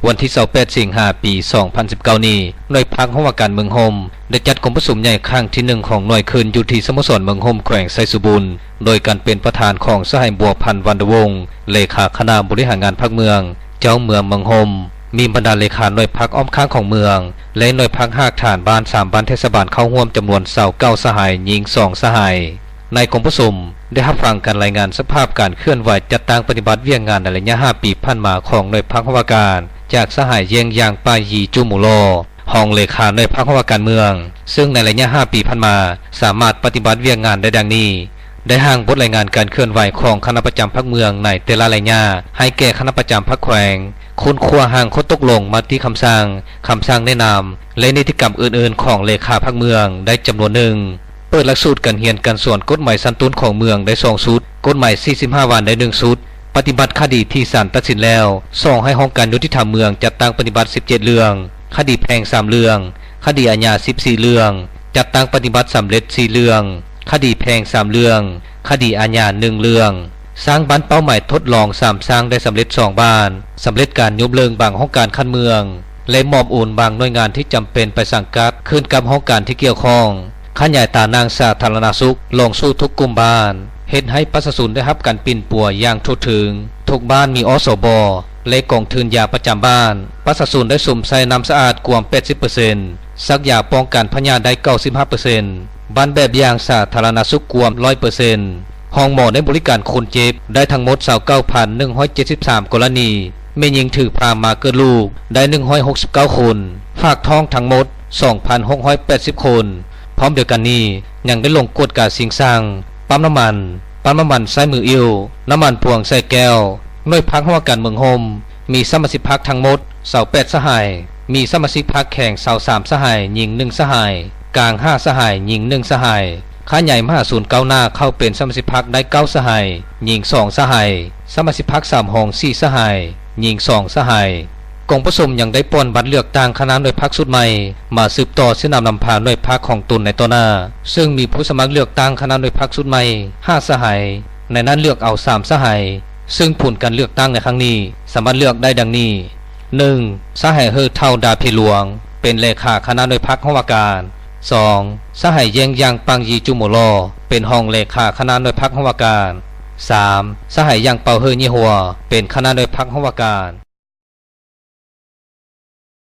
ວັນທີຊາວແປດ ສິງຫາ ປີສອງພັນສິບເກົ້ານີ້, ໜ່ວຍພັກຫ້ອງວ່າການເມືອງຮົ່ມ ໄດ້ຈັດກອງປະຊຸມໃຫຍ່ຄັ້ງທີໜຶ່ງຂອງໜ່ວຍຂຶ້ນຢູ່ທີ່ສະໂມສອນເມືອງຮົ່ມ ແຂວງໄຊສົມບູນ ໂດຍການເປັນປະທານຂອງສະຫາຍ ບົວພັນ ວັນດະວົງ ເລຂາຄະນະບໍລິຫານງານພັກເມືອງ ເຈົ້າເມືອງເມືອງຮົ່ມ, ມີບັນດາເລຂາໜ່ວຍພັກອ້ອມຂ້າງຂອງເມືອງ ແລະ ໜ່ວຍພັກຮາກຖານບ້ານສາມບ້ານເທດສະບານເຂົ້າຮ່ວມຈຳນວນຊາວເກົ້າສະຫາຍ, ຍິງສອງສະຫາຍ. ໃນກອງປະຊຸມໄດ້ຮັບຟັງການລາຍງານສະພາບການເຄື່ອນໄຫວຈັດຕັ້ງປະຕິບັດວຽກງານໃນໄລຍະຫ້າປີຜ່ານມາຂອງໜ່ວຍພັກຫ້ອງວ່າການ ຈາກສະຫາຍ ແຢ້ງຢາງ ປາຢີ ຈູໝູລໍ ຮອງເລຂາໜ່ວຍພັກຫ້ອງວ່າການເມືອງ, ເຊິ່ງໃນໄລຍະຫ້າປີຜ່ານມາ ສາມາດປະຕິບັດວຽກງານໄດ້ດັ່ງນີ້. ໄດ້ຮ່າງບົດລາຍງານການເຄື່ອນໄຫວຂອງຄະນະປະຈຳພັກເມືອງໃນແຕ່ລະໄລຍະ ໃຫ້ແກ່ຄະນະປະຈຳພັກແຂວງ, ຄົ້ນຄວ້າຮ່າງຂໍ້ຕົກລົງ, ມະຕິຄຳສັ່ງ, ຄຳສັ່ງແນະນຳ ແລະ ນິຕິກຳອື່ນໆຂອງເລຂາພັກເມືອງໄດ້ຈຳນວນໜຶ່ງ, ເປີດຫຼັກສູດການຮຽນການສອນກົດໝາຍຊັ້ນຕົ້ນຂອງເມືອງໄດ້ສອງຊຸດ, ກົດໝາຍສີ່ສິບຫ້າວັນໄດ້ໜຶ່ງຊຸດ, ປະຕິບັດຄະດີທີ່ສານຕັດສິນແລ້ວ ສອງ ໃຫ້ຫ້ອງການຍຸຕິທຳເມືອງຈັດຕັ້ງປະຕິບັດສິບເຈັດເລື່ອງ, ຄະດີແພ່ງສາມເລື່ອງ, ຄະດີອາຍາສິບສີ່ເລື່ອງ, ຈັດຕັ້ງປະຕິບັດສຳເລັດສີ່ເລື່ອງ, ຄະດີແພ່ງສາມເລື່ອງ, ຄະດີອາຍາໜຶ່ງເລື່ອງ. ສ້າງບ້ານເປົ້າໝາຍທົດລອງສາມສ້າງໄດ້ສຳເລັດສອງບ້ານ, ສຳເລັດການຍົກເລີກບາງຫ້ອງການຂັ້ນເມືອງ ແລະ ມອບໂອນບາງໜ່ວຍງານທີ່ຈຳເປັນໄປສັງກັດຄືນກັບຫ້ອງການທີ່ກ່ຽວຂ້ອງ, ຂະຫຍາຍຕາໜ່າງສາທາລະນະສຸກລົງສູ່ທຸກກຸ່ມບ້ານ, ເຮັດໃຫ້ປະຊາຊົນໄດ້ຮັບການປິ່ນປົວຢ່າງທົ່ວເຖິງ, ທຸກບ້ານມີ ອສບ ແລະ ກອງທຶນຢາປະຈຳບ້ານ, ປະຊາຊົນໄດ້ຊົມໃຊ້ນ້ຳສະອາດກວມແປດສິບເປີເຊັນ, ສັກຢາປ້ອງກັນພະຍາດໄດ້ເກົ້າສິບຫ້າເປີເຊັນ, ບ້ານແບບຢ່າງສາທາລະນະສຸກກວມຮ້ອຍເປີເຊັນ, ໂຮງໝໍໄດ້ບໍລິການຄົນເຈັບໄດ້ທັງໝົດຊາວເກົ້າພັນໜຶ່ງຮ້ອຍເຈັດສິບສາມກໍລະນີ, ແມ່ຍິງຖືພາມາເກີດລູກໄດ້ໜຶ່ງຮ້ອຍຫົກສິບເກົ້າຄົນ, ຝາກທ້ອງທັງໝົດສອງພັນຫົກຮ້ອຍແປດສິບຄົນ. ພ້ອມດຽວກັນນີ້ ຍັງໄດ້ລົງກວດກາສິ່ງສ້າງ, ປ້ຳນ້ຳມັນ, ປ້ຳນ້ຳມັນສາຍມືອິ້ວ, ນ້ຳມັນພວງໃສ່ແກ້ວ. ໜ່ວຍພັກຫ້ອງວ່າການເມືອງຮົ່ມ ມີສະມາຊິກພັກທັງໝົດຊາວແປດສະຫາຍ, ມີສະມາຊິກພັກແຂງຊາວສາມສະຫາຍ, ຍິງໜຶ່ງສະຫາຍ, ກາງຫ້າສະຫາຍ, ຍິງໜຶ່ງສະຫາຍ. ຂະຫຍາຍມະຫາຊົນກ້າວໜ້າເຂົ້າເປັນສະມາຊິກພັກໄດ້ເກົ້າສະຫາຍ, ຍິງສອງສະຫາຍ, ສະມາຊິກພັກສາມຫ້ອງສີ່ສະຫາຍ, ຍິງສອງສະຫາຍ. ກອງປະຊຸມຍັງໄດ້ປ່ອນບັດເລືອກຕັ້ງຄະນະໜ່ວຍພັກຊຸດໃໝ່ ມາສືບຕໍ່ຊີ້ນຳນຳພາໜ່ວຍພັກຂອງຕົນໃນຕໍ່ໜ້າ, ເຊິ່ງມີຜູ້ສະໝັກເລືອກຕັ້ງຄະນະໜ່ວຍພັກຊຸດໃໝ່ຫ້າສະຫາຍ, ໃນນັ້ນເລືອກເອົາສາມສະຫາຍ, ເຊິ່ງຜົນການເລືອກຕັ້ງໃນຄັ້ງນີ້ສາມາດເລືອກໄດ້ດັ່ງນີ້: ໜຶ່ງ ສະຫາຍ ເຮີເຖົ້າ ດາເພຫຼວງ ເປັນເລຂາຄະນະໜ່ວຍພັກຫ້ອງວ່າການ, ສອງ ສະຫາຍ ແຢ້ງຢາງ ປາງຢີ ຈູໂມລໍ ເປັນຮອງເລຂາຄະນະໜ່ວຍພັກຫ້ອງວ່າການ, ສາມ ສະຫາຍ ຢາງເປົາ ເຮີເຍຫົວ ເປັນຄະນະໜ່ວຍພັກຫ້ອງວ່າການ.